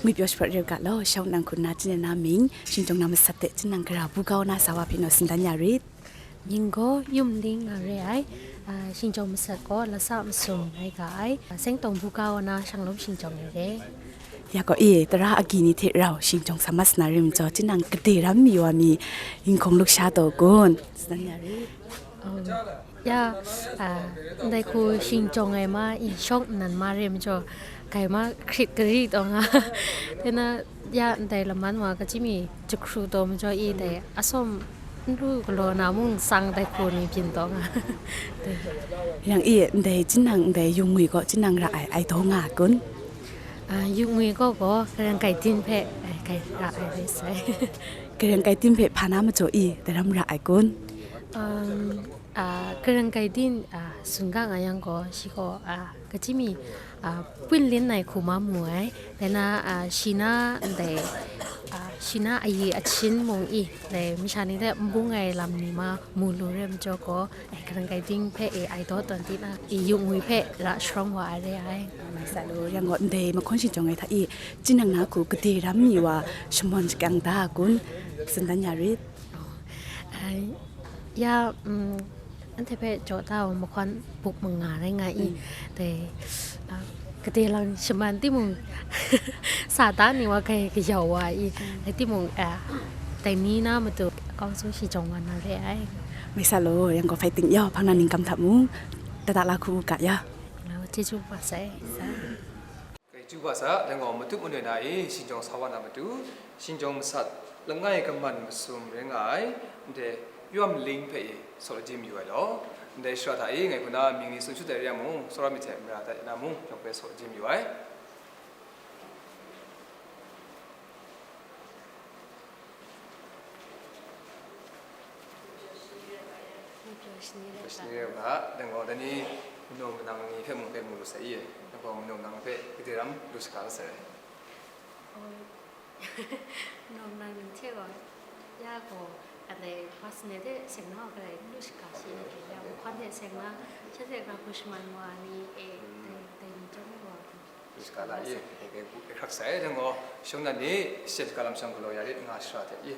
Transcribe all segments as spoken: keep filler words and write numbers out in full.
Ngwi pyaw shaprat re u ga law, shawng nang hku nna chyen na mying, shingtawng na masat hte chyen nang gara bu kau na sa wa hpe naw tsun dan ya rit. Mying gaw Yum Ling nga re ai, a, shingtawng masat gaw Lasa Masum rai ga ai, a, Sengtawng bu kau na Shanglawm shingtawng re re. Ya gaw e, tara agyi ni hte rau shingtawng sa mat sa na rim jaw, chyen nang gade ram mi wa mi, yinghkawng luksha taw kun? Tsun dan ya rit. Oh. Ya, a, ndai hku shingtawng ai ma, i shawng nnan ma re majaw, kai ma hkrit gari taw nga. Tena, ya, ndai laman wa kachyi mi jahkru taw majaw, i dai asawm n lu galaw na mung tsang dai hku ni byin taw nga. Yang i ndai chyen nang ndai yung ngwi gaw chyen nang ra ai, ai taw nga kun? A, yung ngwi gaw gaw, Kareng Kai Din hpe, ai, kai ra ai re sai. Kareng Kai Din hpe hpa na majaw i, dai ram ra ai kun? Um, a, Kareng Kai Din, a, tsun ga nga yang gaw, shi gaw, a, kachyi mi, a, Pwin Lin ai hku ma mu ai, dai na, a, shi na ndai, a, shi na ayi achin mung i, dai masha ni hte n bung ai lam ni ma mu lu re majaw gaw, ai, Kareng Kai Din hpe e ai daw tawn di na, i yung ngwi hpe ra sharawng wa ai re ai. Mai sa lu, yang gaw ndai mahkawn shingtawng ai hta i, chyen nang na hku gade ram mi wa shamawn shakyang da kun? Tsun dan ya rit. Oh. Ai, ya, mm, anhte hpe jaw da wa mahkawn buk manga rai nga i, mm, dai, a, gade lang shaman timung, sa da ni wa kai kayau wa i, mm, dai timung, a, dai ni na matu kawng sung shi jawng wa na re ai. Mai sa law, yang gaw fighting yau hpang na ningkam hta mung, tata la hku u ga ya. Ngai chyeju ma sai. Sa. Kai chyu hpa sa, dai gaw matup manoi na i, shingtawng sa wa na matu, shingtawng masat langai kaman masum rai nga ai, ndai Yum Ling hpe i saw lajim yu ai law, ndai shara hta i ngai hku na mying ni tsun shut ai re yang mung, tsawra myit hte mara dat na mung, yawng hpe saw lajim yu ai. Ngwi pyaw shani rai ga, dai gaw, dai ni manaw manang ni hpe mung hpe mu lu sai i, dai gaw manaw manang hpe gade ram lu shaga la sai rai. Oh, manaw manang ni hte gaw, ya gaw, ndai personal hte seng na wa garai lu shaga shi ni hte, ya mahkawn hte seng na, shanhte gara hku shaman wa ni e, mm, dai, dai ni chyawm gaw, Lu shaga la i, e, e, e hkrak sai, dai gaw, shawng nnan ni, shaga lam shawng galaw ya rit nga shara hte i,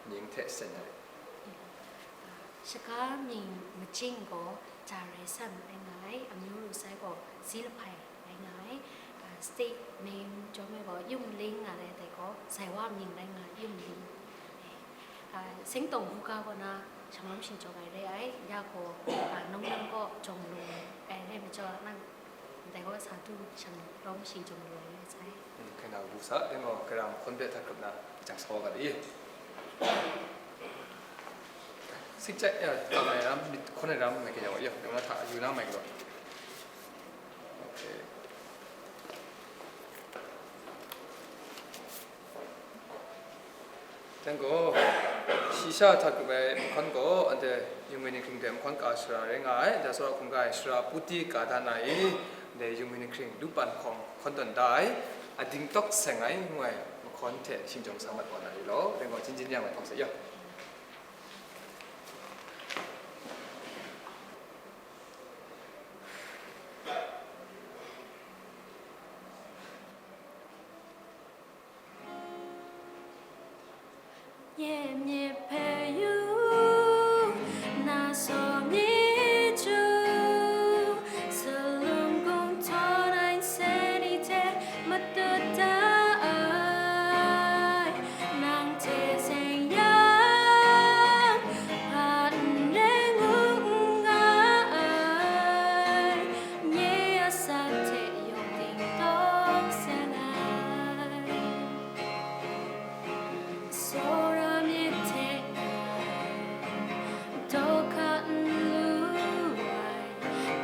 mying hte seng ya rit. Shaga mying machying gaw, ja rai san rai nga ai, amyu ru sai gaw, zi lahpai rai nga ai, a, state name chyawm ai gaw, Yum Ling nga ai, dai gaw, zai wa mying rai nga ai, Yum Ling. E, a, Sengtawng buga kaw na, Shanglawm shingtawng ai re ai, ya gaw, a, Nunglang kaw jawng lung ai re majaw, nang Ndai gaw sa tu shang rawng shing jawng lu ai sai. Mm, hkrai na bu sa, dai gaw, gara mahkawn hpe hta hkrup na, jang sa wa ga li. Sik chai, ya, hta mai ram, myit hkawn ai ram mai kaya wa, ya, dai gaw hta yu na mai galaw. Okay. Dai gaw, shi sha hta grup ai mahkawn gaw, anhte Yumwin Hkring hte mahkawn ka shara rai nga ai, anhte tsawra hkungga ai Shara Puti ka da na i, anhte Yumwin Hkring lu pan hkawng hkawn tawn da ai, ading tawk seng ai ngu ai mahkawn hte shingtawng sa mat wa na ri law, dai gaw, jin jin yang ai hpawng sa ya. Nye myit hpe yu, na saw myit chyu, salum kung htawn ai nsen ni hte matut da ai, nang hte seng yang, hpa n rai ngu n nga ai, nye a sa hte yawng ting tawk seng ai. Tsawra myit hte ngai, daw hka n lu ai,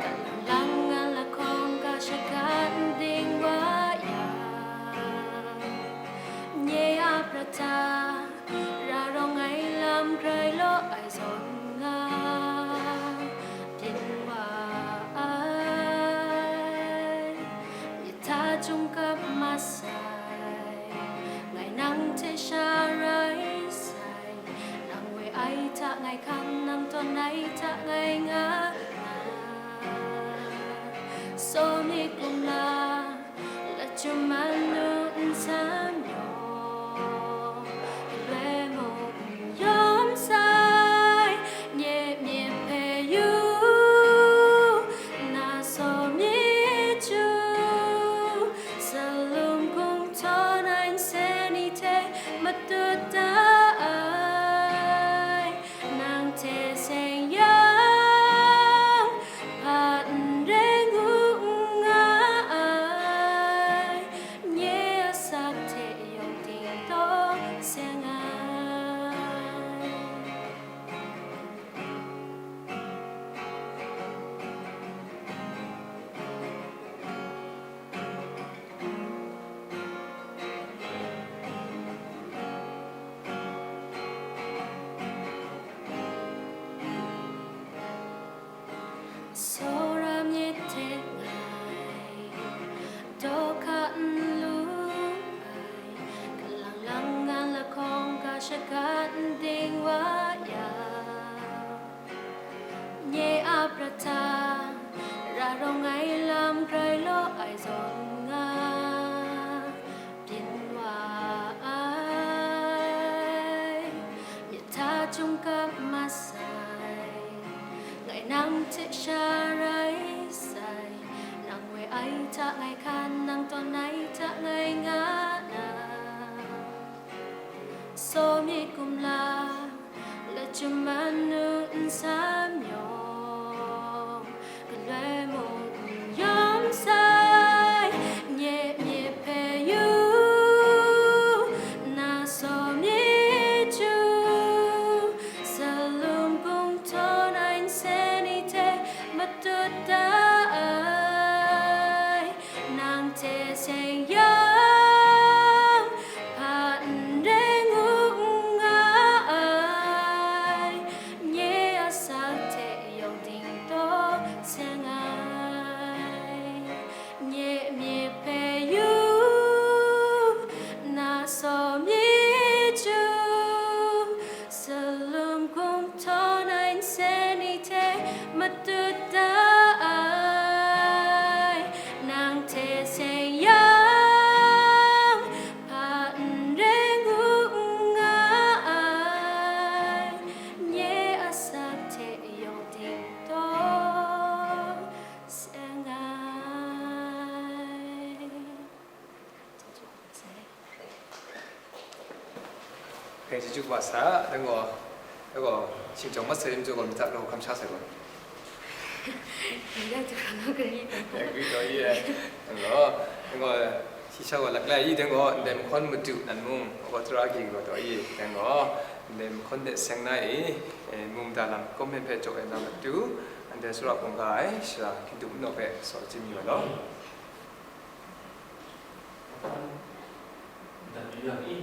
ka lang lang nga lahkawng ka shaga n ding wa yang, nye a prat hta ra rawng ai lam grai law ai zawn nga, byin wa ai. Myit hta chyum kap masai, ngai nang hte sha rai sai, nang we ai hta ngai hkang, nang tawn ai hta ngai nga na, saw myit kum la, lachyum manu n san Ngai lam grai law ai zawn nga byin wa ai, myit hta chyum kap masai, ngai nang hte sha rai sai, nang woi ai hta ngai hkan, nang tawn ai hta ngai nga na. Saw myit kumla, lachyum manu nsam yawng, galoi mung n yawm sai, nye myit hpe yu, na saw myit chyu, salum kungdawn ai nsen ni hte matut da ai. Nang hte seng yang, hpa n rai ngu n nga ai, nye asak hte yawng dingdawng seng ai. Nye myit hpe yu, na saw myit chyu, salum kungdawn ai nsen ni hte matut da ai, nang hte seng yang, hpa n rai ngu n nga ai, nye asak hte yawng dingdawng seng ai. Hpe chyeju kaba sa, dang gaw, dang gaw, shingchawng masai rim chyu gaw, myit hta hkam sha sai gaw. Ndai hkam nu kari. Kari gaw, ye. Dang gaw, dang gaw, shi sha gaw laklai i, dang gaw, ndai mahkawn madu nan mung, gaw tara gi gaw daw i, dang gaw, ndai mahkawn de seng na i, e, mung da lam kawmen hpe jaw e na matu, ndai sara kungga ai, shara hkindu manaw hpe saw chye mi wa law. Madat yu yang i,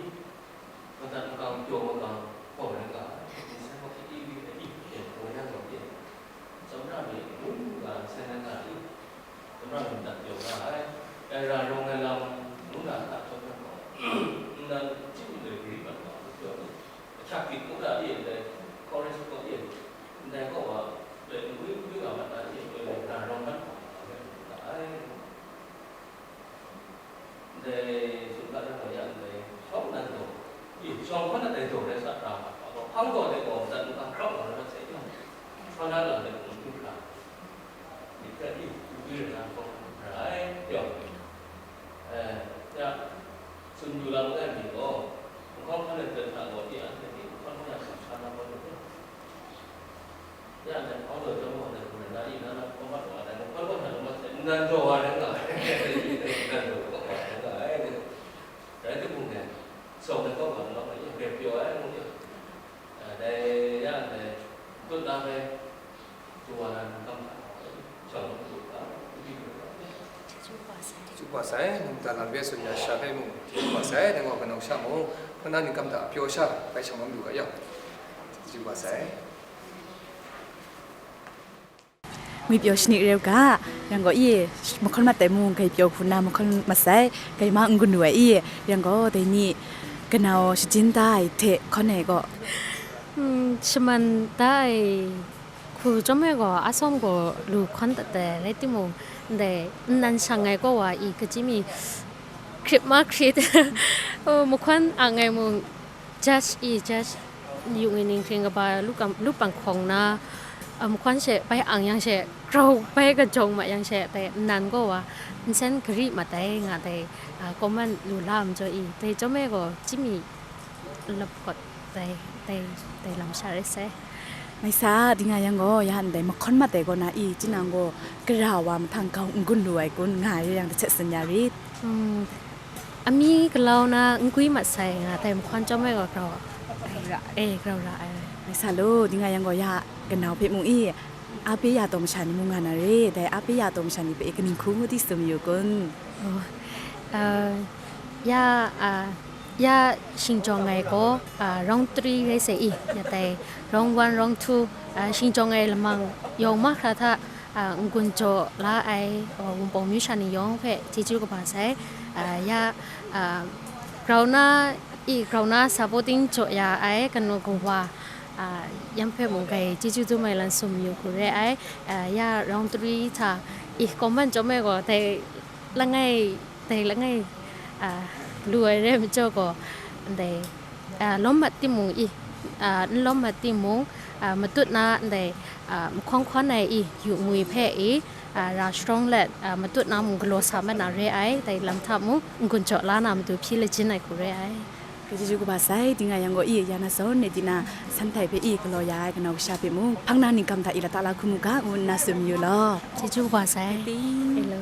madat makang pyaw makang hpaw rai nga ai, nsen hkawhkit i, i hpe i hpe hpaw yang gaw pyi, tsawmra mi ngu nga nsen rai nga i, tsawmra mi madat pyaw nga ai, dai ra rawng ai lam ngu na hta chyawm yang gaw, nnan chyu loi gari mat nga ai pyaw ni, ahkyak gyit ngu na i, ndai Korin kaw e, ndai kaw wa, loi n gwi gwi nga mat na i, loi loi na rawng mat nga ai. Ndai tsun hta na gaw ya ndai, shawng nan gaw, i, shawng hkawn na dai daw rai sa hkra, hpang gaw dai gaw, dan n hkrap nga rai sai yang, hkawn na lam dai hpung hkra, myit hpe i, tu rai na hkawng ra ai, yawng, eh, ya, tsun yu lam ai mi gaw, nhkawng hkan ai hta gaw, i, anhte ni nhkawng hkan ai hta sa na gaw, Ya, dai hpang gaw chyawm gaw, dai hpang gaw, na i na na hpang mat wa, dai hpang gaw, na mat sai, nnan jaw wa rai nga ai, nnan jaw wa rai nga ai, dai, dai hte mung dai, shawng ai kaw wa, na ma, ya, grep pyaw ai, ngu yang, a, dai, ya, dai, tut na bai, du wa na, kam hta, shawng ai kaw wa, Chyeju kaba sai, mung da lam re tsun ya sha hpe mung, chyeju kaba sai, dai gaw, kanawn sha mung, hpang na ningkam hta pyaw sha, bai shang lam lu ga yang, chyeju kaba sai. Ngwi pyaw shani reu ga, yang gaw i, mahkawn mat ai mung, grai pyaw hku na mahkawn mat sai, grai ma n gun lu ai i, yang gaw, dai ni, kanau shajin da ai hte hkawn ai gaw, mm, shaman da ai hku chyawm ai gaw, a sawm gaw lu hkawn dat ai, rai timung, ndai nnan shang ai kaw wa i, kachyi mi, hkrit ma hkrit, mahkawn ang ai mung, judge i, judge, yung i ninghting kaba lu kam, lu pang hkawng na, a, mahkawn she bai ang yang she, grau bai kajawng ma yang she, dai nnan gaw wa, nsen gari mat ai nga dai, a, comment lu la ai majaw i, dai chyawm ai gaw, chyeju mi lap kawt dai, dai, dai lam sha rai sai. Mai sa, dinga yang gaw, ya ndai mahkawn mat ai gaw na i, tinang gaw, gara wa mahtang grau n gun lu ai kun, nga ai yang, dahte tsun ya rit. Mm, amying galau na n gwi mat sai nga, dai mahkawn chyawm ai gaw grau, grau ra ai. Eh, grau ra ai. Mai sa law, dinga yang gaw ya, kanau hpe mung i, a pyi ya taw masha ni mung nga na re, dai a pyi ya taw masha ni hpe kaning hku ngu di tsun yu kun? Oh, uh, ya, uh, ya shingjawng ai gaw, uh, round three rai sai i, ya dai round one, round two, uh, shingjawng ai lamang yawng mahkra hta, a, n-gun jaw la ai, a, Wunpawng myu sha ni yawng hpe chyeju kaba sai. A, ya, a, grau na, i grau na supporting jaw ya ai kanu kawa, a, yam hpe mung grai chyeju dum ai lan sum yu hku re ai. A, ya round three hta, I, kawman chyawm ai gaw, dai langai, dai langai, a, lu ai rai majaw gaw, ndai, a, lawm mat timung i, a, n lawm mat timung, a, matut na ndai, a, mahkawn hkawn ai i, yu ngwi hpe i, a, ra sharawng let, a, matut na mung galaw sa mat na re ai, dai lam hta mung n-gun jaw la na matu hpyi lajin ai hku re ai. Chyeju kaba sai, di nga yang gaw i, ya na zawn e di na, san htai hpe i, galaw ya ai kanau kasha hpe mung, hpang na ningkam hta i, lata la hku mu ga, ngu nna tsun mayu law. Chyeju kaba sai. Ting. Hello.